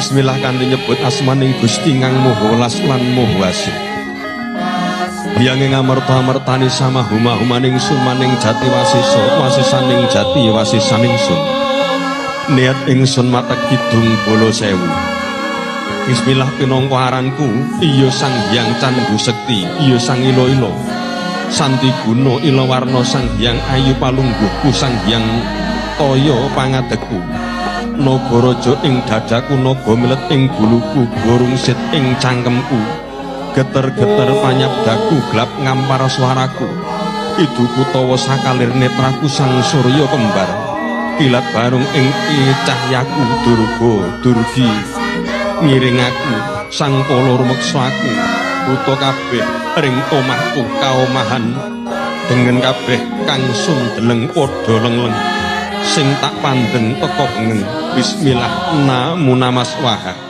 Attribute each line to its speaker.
Speaker 1: Bismillah kanthi nyebut asmaning Gusti kang Maha Welas lan Maha Asih. Biyange ngamerta amertani sama huma humaning sumaning jati wasisa wasisaning jati wasisaning sun. Niat ingsun matek kidung bala sewu. Bismillah pinangka aranku, iya Sang Hyang Candhu Sekti, iya Sang Ila-ila. Santi guna ila warna Sang Hyang Ayu palungguhku Sang Hyang Toya pangadegku. Nagaraja ing dadaku naga milet ing guluku gorungsit ing cangkemku. Geter-geter panyabdaku glap ngampar swaraku. Iduku tawa sakalir netraku sang surya kembar. Kilat barung ing cahyaku durga durgi ngiring aku sang kala rumeksa aku buta kabeh ring omahku kaomahan dengen kabeh kang sun deleng padha lengleng sing tak pandeng teka bengeng. Bismillah namu namaswaha.